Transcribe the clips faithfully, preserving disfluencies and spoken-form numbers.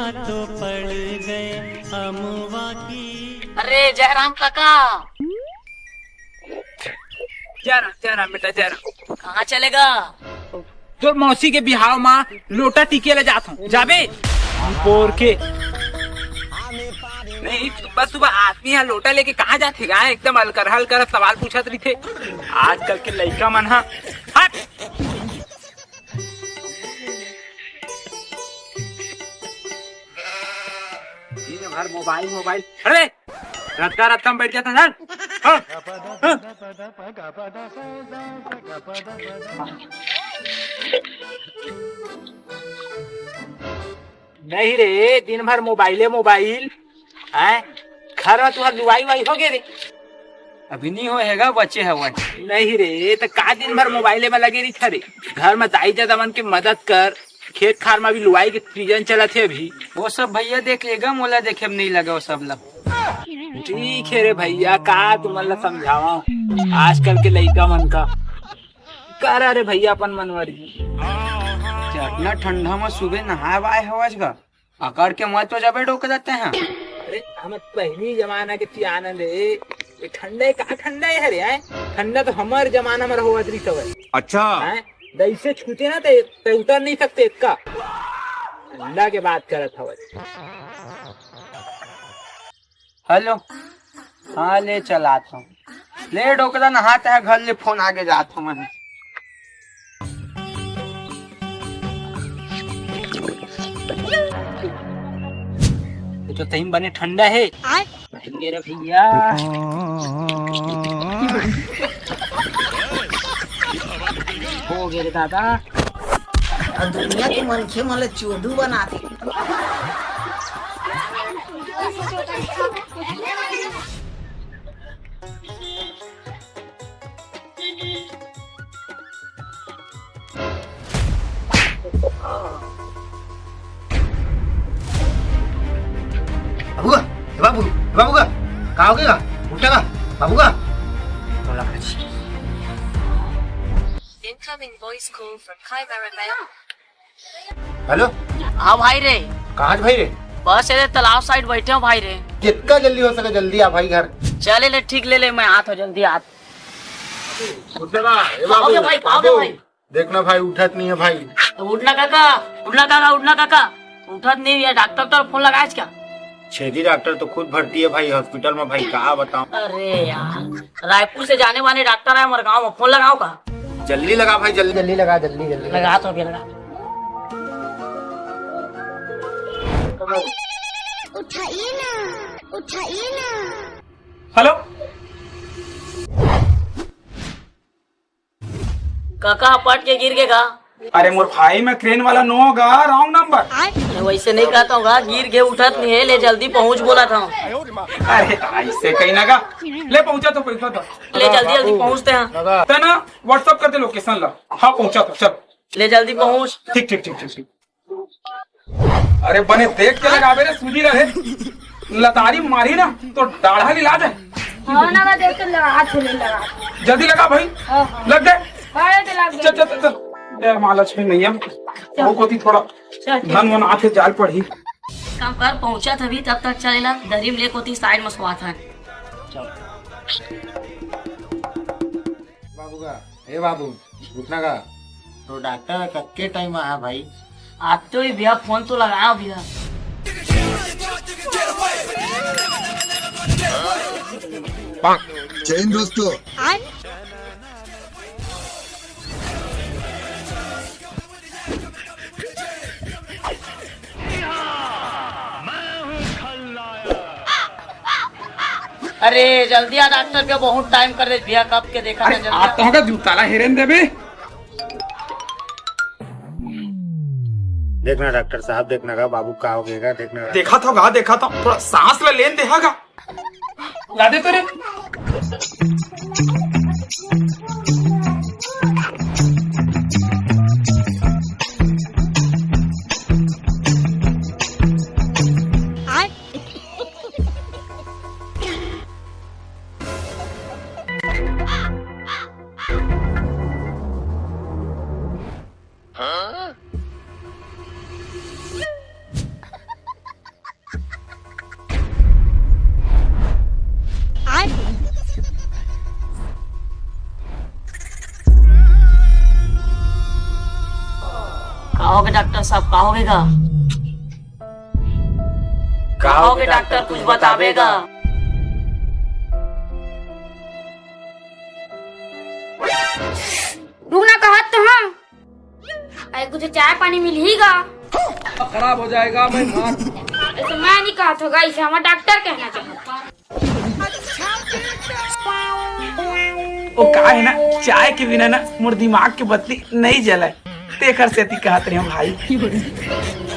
तो पड़ गए अमुआ की। अरे जयराम काका। जयराम, जयराम बेटा, जयराम। कहाँ चलेगा? तोर मौसी के बिहाव मा लोटा टिके ले जात हूँ, जाबे? बोर के। नहीं, सुबह सुबह आदमी यहाँ लोटा लेके कहाँ जाथे गा? एकदम अलकरहा अलकरहा सवाल पूछत रहिथे आजकल के लइका मन हा। हट। दिन भर मोबाइल, मोबाइल। अरे, रतका रतका में बैठ जाता ना। हाँ, हाँ। नहीं रे, दिन भर मोबाइले मोबाइल। हैं? घर में तुहर लुवाई वाई हो गए रे? अभी नहीं होए हे गा, बचे हवय। नहीं रे, त का दिन भर मोबाइले में लगे रहिथे रे? घर में दाई ददा मन के मदद कर, खेत खार में भी लुवाई के सीजन चलत हे अभी। वो सब भैया देख लेगा, मोला देखे में नहीं लगा वो सब ला। ठीक है रे भैया, का तुमन ला समझावा आजकल के लइका मन का। करा रे भैया अपन मनमर्जी। अतना ठंडा में सुबह नहाए वाए हवस गा? अकड़ के मत तो जबे डोक देते हैं। अरे, हमर पहिली जमाना के सियान रे, ये ठंडा का ठंडा है रे, हैं? ठंडा तो हमर जमाना में होवत रही सब। अच्छा। हैं? जैसे छूते ना ते, ते उतर नहीं सकते इसका। ठंडा के बात करत हवत। हेलो, हाँ, ले चलात हूँ। ले डोकरा नहात है, घर ले फोन आगे जात हूँ मैं। ये तो तहीं बने ठंडा है। आय। महंगे रे भैया। हो गए रे दादा। अब दुनिया के मनखे मन ल चोदू बनाथे। बाबू का, ए बाबू, ए बाबू का, का हो गया? उठा का? बाबू का? बोला कुछ। Incoming voice call from Chimera Male। Hello. हाँ भाई रे। कहाँ भाई रे? बस ये तालाब साइड बैठे हो भाई रे। जितना जल्दी हो सके जल्दी आ भाई घर। चले ले, ठीक ले ले, मैं आत हो जल्दी आत। उठा का? ए बाबू, आओगे भाई, आओगे बाबू। भाई। देखना भाई, उठत नहीं है भाई। तो उठना काका, उठना काका, उठना काका, उठत नहीं है। डॉक्टर तो फोन लगाए क्या? छेदी डॉक्टर तो खुद भर्ती है भाई हॉस्पिटल में भाई, का बताऊं। अरे यार, रायपुर से जाने वाले डॉक्टर आए हमारे गांव में, फोन लगाओ का? जल्दी लगा भाई, जल्दी, जल्दी लगा, जल्दी, जल्दी लगा। तो अभी लगा। उठाइए ना, उठाइए ना। हेलो। काका हपट के गिर गे का? अरे मोर भाई, मैं क्रेन वाला नो गा, रॉन्ग नंबर। अरे वैसे नहीं कहता हूँ गा, गिर गे उठत नहीं है, ले जल्दी पहुँच बोला था। अरे ऐसे कहीं ना गा, ले पहुँचा तो पैसा था। ले जल्दी जल्दी पहुँचते हैं। ते ना WhatsApp कर दे लोकेशन ला। हाँ पहुँचा तो चल। ले जल्दी पहुँच। ठीक ठीक ठीक ठीक ठीक। अरे बने देख के लगाबे रे, सूजी रहे। लतारी मारी ना तो डाढ़ा लिला दे। हाँ ना, मैं देख के लगा, हाथ ले लगा। जल्दी लगा भाई। हाँ, हाँ। लग दे। भाई, तो लग चल गया। चल चल चल। ए महालक्ष्मी मैया, वो कोती थोड़ा चल, ठीक। धन वन आथे जाल पड़ही। काम कर, पहुंचा था अभी, तब तक चलेला दरी में ले कोती साइड में सुआ था। बाबू का, ए बाबू, उठना का? तो डॉक्टर कक्के टाइम आया भाई? आते ही भैया फोन तो लगाओ भैया। जय हिंद दोस्तों। अरे जल्दी आ डॉक्टर के, बहुत टाइम कर रहे भैया, कब के देखा था, अरे जल्दी आ। आप तो होगा जूता ला हेरेन देबे। देखना डॉक्टर साहब, देखना का बाबू का हो गएगा, देखना। देखा था गा, देखा था, थोड़ा सांस ला लेन देहा गा। ला दे तो रे। सब का होगे गा? का होगे डॉक्टर, कुछ बताबे गा? रुक ना, कहत तो हँव। अरे कुछ चाय पानी मिलही गा? खराब हो जाएगा, मैं मार। ऐसे मैं नहीं कहत हों गा, इसे हमर डॉक्टर कहना चाहत। ओ का हे ना, चाय के बिना ना मोर दिमाग के बत्ती नइ जलय, तेखर सेती कहत रहेंव भाई।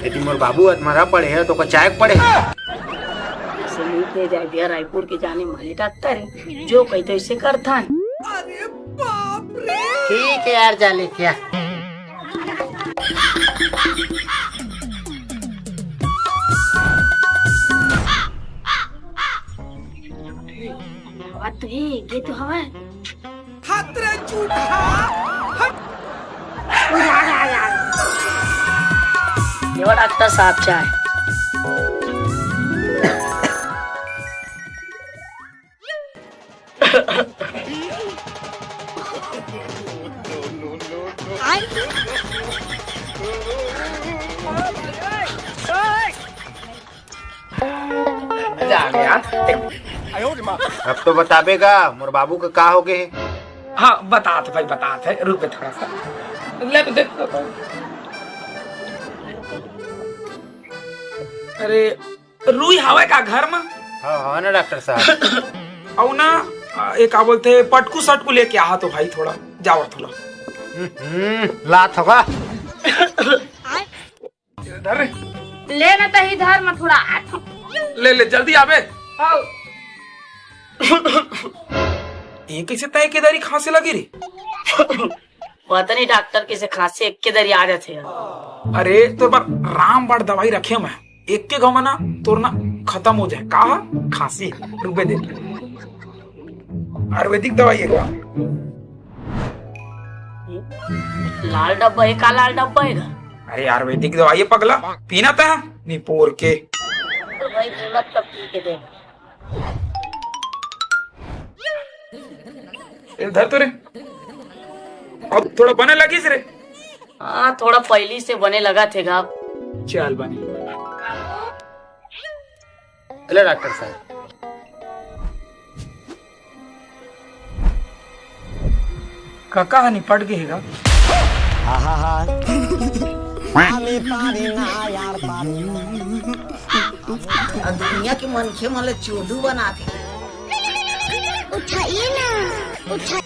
यदि मोर बाबू अधमरा पड़े हे, त ओकर चाय के पड़े हे। ऐसे नहीं किया जाए भैया, रायपुर के जाने माने डॉक्टर हे, जो कही तो इसे करथन। ठीक हे यार, जा लेके आ। बात तो हे, ये तो हवय। हत रे झूठा। ये डॉक्टर साहब चाय। मजा आ गया। अब तो बताबे गा, मोर बाबू का का होगे हे? हाँ, बतात भाई, बतात हे, रुक थोड़ा सा। ले तो देख तो। अरे, रुई हवय का घर म? हाँ, हवय ना डॉक्टर साहब। अउ ना, ए, का बोलथे, पटकू सटकू लेके आहा तो भाई थोड़ा, जावत थोड़ा। हम्म, लात होगा। धर रे। ले ना तही धर म थोड़ा। ले, ले, जल्दी आबे। हव। ये कैसे तय के दारी खांसे लगे रे? पता नहीं डॉक्टर कैसे खांसे एक के दरी आ जाथे यार। अरे, तोर बर रामबाण दवाई रखे मैं, एक के घाव म ना तोर ना खत्म हो जाए। का ह? खांसी। रुबे दे, आयुर्वेदिक दवाई हे का? लाल डब्बा हे का? लाल डब्बा हे का? अरे, आयुर्वेदिक दवाई हे पगला, पीना त हे निपोर के। तो भाई बोलत तब पी के दे। ए, धर तो रे। अब थोड़ा बने लगिस रे। हाँ, थोड़ा पहिली से बने लगथे गा। चल बने। हेलो डॉक्टर साहब। कका ह निपट गे हे गा। आहा हा। अउ दुनिया के मनखे मन ल चोदू बनाथे। उठाइए ना, उठा-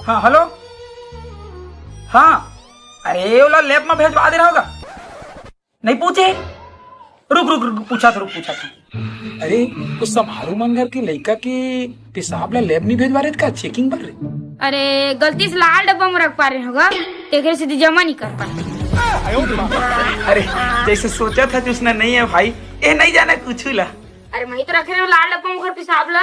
हाँ, हेलो। हाँ, अरे, ओला लैब म भेजवा दे रहा होगा। नहीं पूछे? रुक, रुक, रुक, पूछा था, रुक, पूछा था। अरे, वो समारू मन घर के लइका के पेशाब ला लैब नहीं भेजवा रहे थे का, चेकिंग बर रे? अरे, गलती से लाल डब्बा में रख पा रहे होगा, तेकरे सेती जमा नहीं कर पाए। अरे, जैसे सोचा था कि उसने नहीं है भाई, ये नहीं जाना कुछ ला। अरे, मैं तो रखे हूँ लाल डब्बा में ओकर पेशाब ला।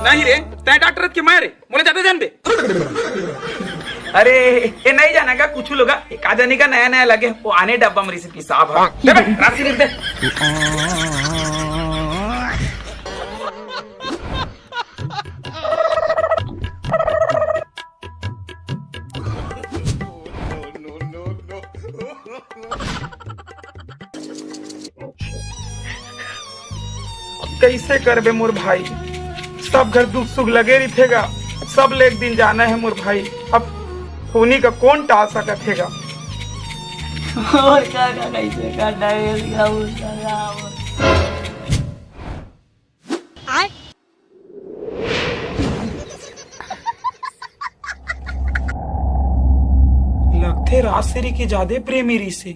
नहीं रे, तै डॉक्टर के मैं रे, मोला जादा जान दे। अरे, ये नहीं जाना का कुछ लोग, एक आ जाने का नया नया लगे, वो आने डब्बा में रिसे पेशाब है। दे बे, राशि लिख दे। कैसे करबे मोर भाई, सब घर दुख सुख लगे रहिथे गा, सब ले एक दिन जाना है मोर भाई। अब खूनी का कौन टाल सकत हे गा? और का का कैसे करना है इसका, उसका क्या हो? लगथे राजश्री के जादे प्रेमी रिसे।